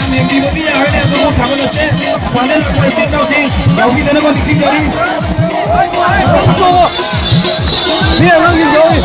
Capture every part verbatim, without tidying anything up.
ꯃꯌꯥꯝ ꯌꯦꯡꯕꯤꯕꯗꯤ ꯌꯥꯒꯅꯤ꯫ ꯑꯗꯨꯕꯨ ꯊꯥꯒꯠꯂꯁꯦ꯫ ꯄꯥꯅꯦꯜ ꯂꯥꯛꯄ ꯏꯆꯤꯟ ꯏꯅꯥꯎꯁꯤꯡ ꯌꯥꯎꯕꯤꯗꯅꯕ ꯅꯤꯡꯁꯤꯡꯖꯔꯤ꯫ ꯃꯤ ꯑꯉꯥꯡꯁꯤꯡ ꯌꯥꯎꯔꯤ꯫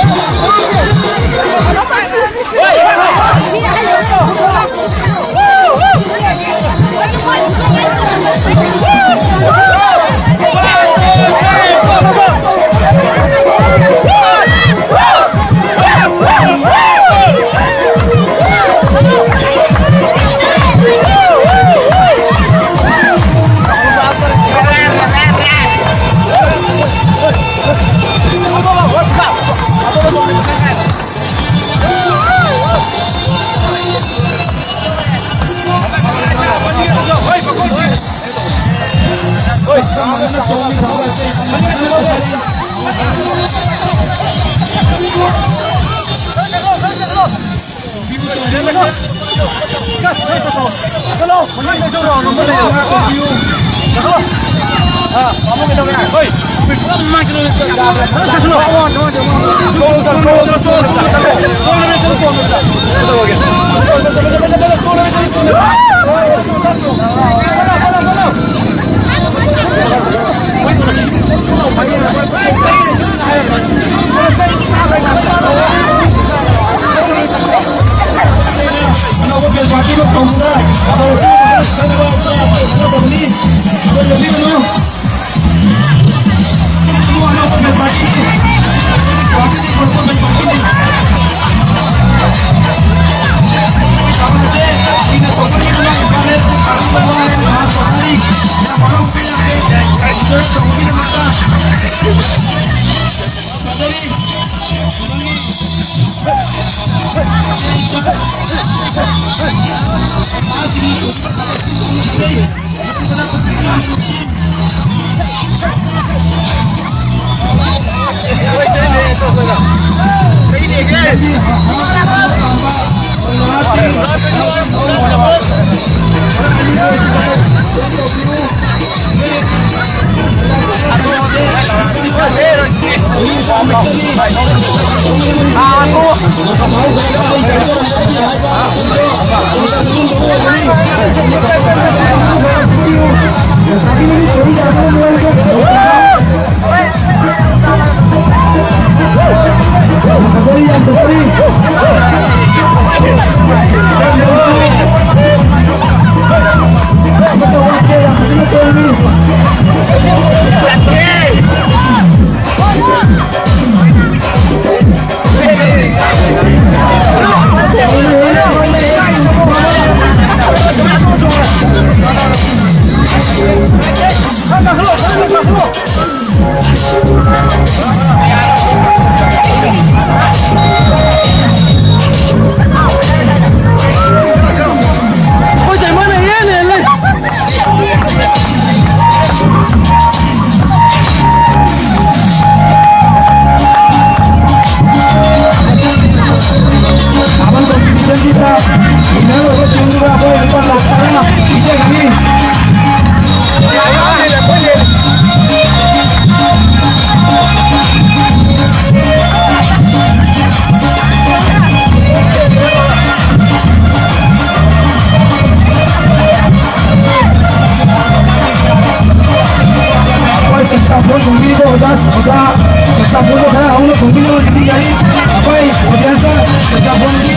ꯑꯅꯧꯕ ꯕꯦꯜ ꯄꯥꯔꯇꯤ ꯑꯃ ꯐꯪꯕꯗ ꯑꯐꯕ ꯆꯦꯡ ꯑꯃ ꯈꯟꯅꯕ ꯇꯧꯕꯅꯤ꯫ ꯑꯗꯣ ꯌꯧꯕꯤꯔꯨꯅꯨ꯫ ꯑꯅꯧꯕ ꯕꯦꯜ ꯄꯥꯔꯇꯤꯅꯤ꯫ ꯄꯥꯔꯇꯤꯅꯤ, ꯄꯥꯔꯇꯤꯅꯤ꯫ ꯃꯤꯅ ꯆꯥꯎꯈꯠꯃꯤꯟꯅꯕ ꯏꯝꯐꯥꯜ ꯏꯁꯀꯤ ꯄꯥꯔꯇꯤ ꯃꯃꯥꯡꯗ ꯃꯍꯥꯛ ꯄꯥꯔꯇꯤ ꯌꯥꯝ ꯍꯔꯥꯎ ꯀꯨꯝꯍꯩ ꯂꯥꯛꯂꯦ꯫ ꯏꯟꯖꯣꯏ ꯇꯧꯕꯒꯤꯗꯃꯛꯇ ꯐꯖꯔꯤ꯫ ꯐꯖꯔꯤ, ꯌꯥꯝ ꯐꯖꯔꯤ꯫ ꯊꯥꯕꯜ ꯀꯝꯄꯤꯇꯤꯁꯟꯁꯤꯗ ꯋꯤꯟꯅꯔ ꯑꯣꯏꯕ ꯇꯤꯝꯗꯨꯗ ꯑꯩꯈꯣꯏ ꯂꯨꯄꯥ ꯂꯥꯈ ꯇꯔꯥ ꯄꯤꯖꯒꯅꯤ꯫ ꯑꯩꯈꯣꯏ ꯆꯨꯔꯆꯥꯟꯄꯨꯔ ꯈꯨꯡꯒꯪꯒꯤꯀꯣ ꯑꯣꯖꯥ, ꯑꯣꯖꯥ, ꯆꯨꯔꯆꯥꯟꯄꯨꯔꯗ ꯈꯔ ꯍꯧꯅ ꯈꯨꯡꯒꯪꯒꯤ ꯂꯣꯟ ꯁꯤꯖꯤꯟꯅꯔꯤ꯫ ꯑꯩꯈꯣꯏ ꯑꯣꯗꯤꯌꯟꯁꯇ ꯆꯨꯔꯆꯥꯟꯄꯨꯔꯒꯤ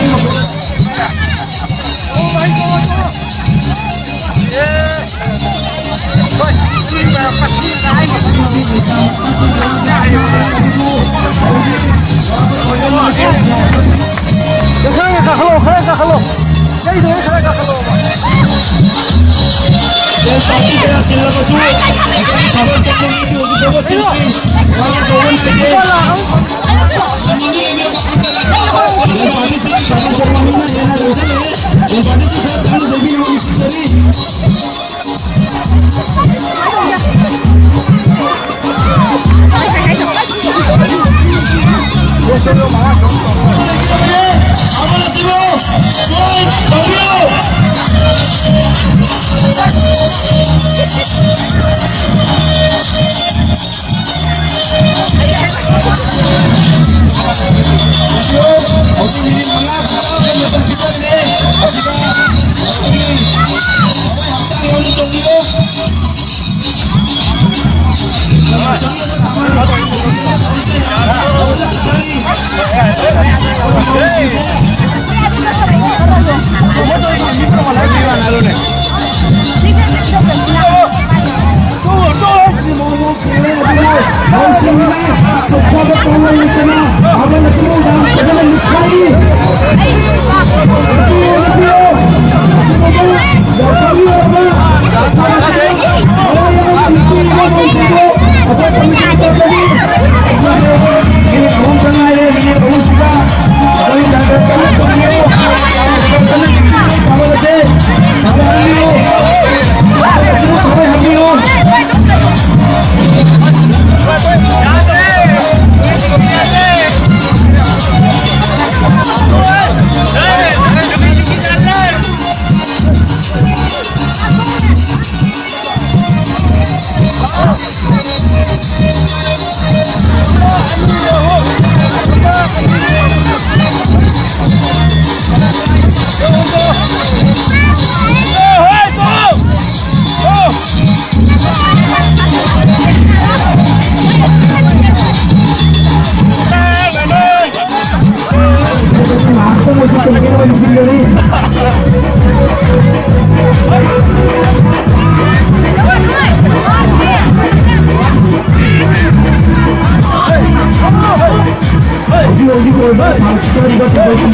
ꯈꯔ ꯀꯥꯈꯠꯂꯣ, ꯈꯔ ꯀꯥꯈꯠꯂꯣ꯫ ꯂꯩꯗꯣ ꯈꯔ ꯀꯥꯈꯠꯂꯣ꯫ ꯄꯥꯔꯇꯤ ꯀꯌꯥ ꯆꯤꯜꯂꯕꯁꯨ ꯊꯥꯕꯜ ꯆꯣꯡꯕ ꯃꯤꯗꯤ ꯍꯧꯖꯤꯛ ꯐꯥꯎꯕ ꯆꯤꯟꯗ꯭ꯔꯤ꯫ ꯋꯥ ꯇꯧꯕ ꯂꯩꯇꯦ꯫ ꯄꯥꯔꯇꯤꯁꯤꯡ ꯊꯥꯕꯜ ꯆꯣꯡꯕ ꯃꯤꯅ ꯍꯦꯟꯅ ꯂꯥꯡꯁꯤꯜꯂꯛꯑꯦ꯫ ꯄꯥꯔꯇꯤꯁꯤꯡ ꯈꯔ ꯆꯥꯟꯅ ꯂꯩꯕꯤꯅꯕ ꯅꯤꯡꯁꯤꯡꯖꯔꯤ꯫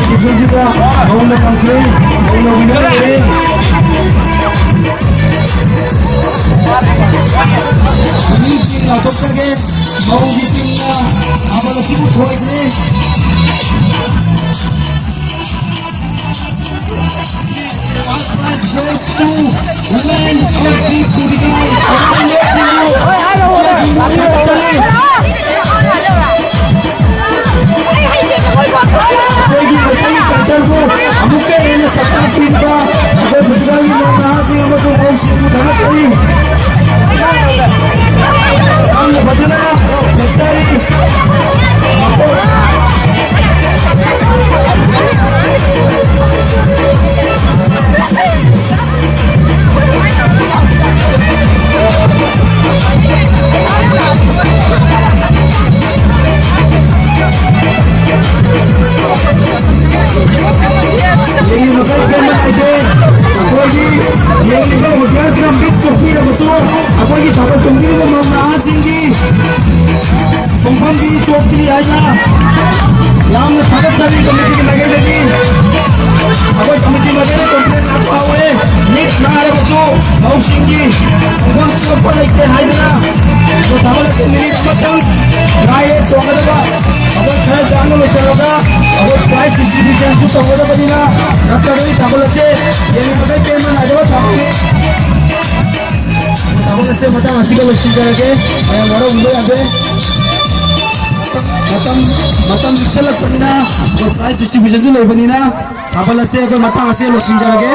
ꯁꯤꯁꯤꯗ ꯃꯧꯅ ꯉꯝꯈ꯭ꯔꯦ, ꯃꯧꯅ winner ꯑꯣꯏꯔꯦ꯫ ꯃꯤꯁꯤꯡ ꯂꯥꯎꯊꯣꯛꯆꯒꯦ, ꯃꯧꯒꯤ ꯇꯤꯝꯅ ꯊꯥꯕꯜ ꯑꯁꯤꯕꯨ ꯊꯣꯏꯈ꯭ꯔꯦ꯫ First prize goes to women of the Kudikai. ꯑꯩꯈꯣꯏꯒꯤ ꯃꯩꯇꯩꯒꯤ cultureꯕꯨ ꯑꯃꯨꯛꯀ ꯍꯦꯟꯅ ꯁꯛ ꯇꯥꯛꯄꯤꯕ ꯑꯩꯈꯣꯏ ꯐꯦꯁꯇꯤꯚꯦꯜꯒꯤ ꯅꯧꯅ ꯅꯍꯥꯁꯤꯡ ꯑꯃꯁꯨꯡ ꯃꯧꯁꯤꯡꯕꯨ ꯊꯥꯒꯠꯆꯔꯤ꯫ ꯌꯥꯝꯅ ꯐꯖꯅ ꯂꯦꯞꯊꯔꯤ꯫ ꯌꯦꯡꯂꯤꯕ ꯃꯈꯩ ꯄꯦꯟꯕ ꯅꯥꯏꯗꯦ꯫ ꯑꯩꯈꯣꯏꯒꯤ ꯌꯦꯡꯂꯤꯕ audienceꯅ ꯃꯤꯠ ꯆꯣꯛꯄꯤꯔꯕꯁꯨ, ꯑꯩꯈꯣꯏꯒꯤ ꯊꯥꯕꯜ ꯆꯣꯡꯕꯤꯔꯤꯕ ꯃꯧ ꯅꯍꯥꯁꯤꯡꯒꯤ ꯈꯣꯡꯐꯝꯗꯤ ꯆꯣꯛꯇ꯭ꯔꯤ ꯍꯥꯏꯅ ꯌꯥꯝꯅ ꯊꯥꯒꯠꯆꯔꯤ ꯀꯃꯤꯇꯤꯒꯤ ꯃꯥꯏꯀꯩꯗꯒꯤ꯫ ꯑꯩꯈꯣꯏ ꯀꯃꯤꯇꯤ ꯃꯥꯏꯀꯩꯗ complain ꯂꯥꯛꯄ ꯍꯧꯔꯦ꯫ ꯃꯤꯠ ꯅꯥꯔꯕꯁꯨ ꯃꯧꯁꯤꯡꯒꯤ ꯈꯣꯡꯐꯝ ꯆꯣꯛꯄ ꯂꯩꯇꯦ ꯍꯥꯏꯗꯅ꯫ ꯑꯗꯣ ꯊꯥꯕꯜ ꯑꯁꯤ ꯃꯤꯅꯤꯠ ꯑꯃꯇꯪ ꯉꯥꯏꯔꯦ ꯆꯣꯡꯒꯗꯕ꯫ ꯑꯩꯈꯣꯏ ꯈꯔ ꯆꯥꯡꯅ ꯂꯣꯏꯁꯤꯜꯂꯒ ꯑꯩꯈꯣꯏ prize distributionꯁꯨ ꯇꯧꯒꯗꯕꯅꯤꯅ ꯅꯠꯇ꯭ꯔꯒꯗꯤ ꯊꯥꯕꯜ ꯑꯁꯦ ꯌꯦꯡꯕꯗ ꯄꯦꯟꯕ ꯅꯥꯏꯗꯕ ꯊꯥꯕꯜꯅꯤ꯫ ꯊꯥꯕꯜ ꯑꯁꯦ ꯃꯇꯥꯡ ꯑꯁꯤꯒ ꯂꯣꯏꯁꯤꯟꯖꯔꯒꯦ꯫ ꯃꯌꯥꯝ ꯋꯥꯔꯧꯕꯤꯕ ꯌꯥꯗꯦ꯫ ꯃꯇꯝ, ꯃꯇꯝ ꯂꯤꯛꯁꯜꯂꯛꯄꯅꯤꯅ ꯑꯩꯈꯣꯏ prize distributionꯁꯨ ꯂꯩꯕꯅꯤꯅ ꯊꯥꯕꯜ ꯑꯁꯦ ꯑꯩꯈꯣꯏ ꯃꯇꯥꯡ ꯑꯁꯤꯒ ꯂꯣꯏꯁꯤꯟꯖꯔꯒꯦ꯫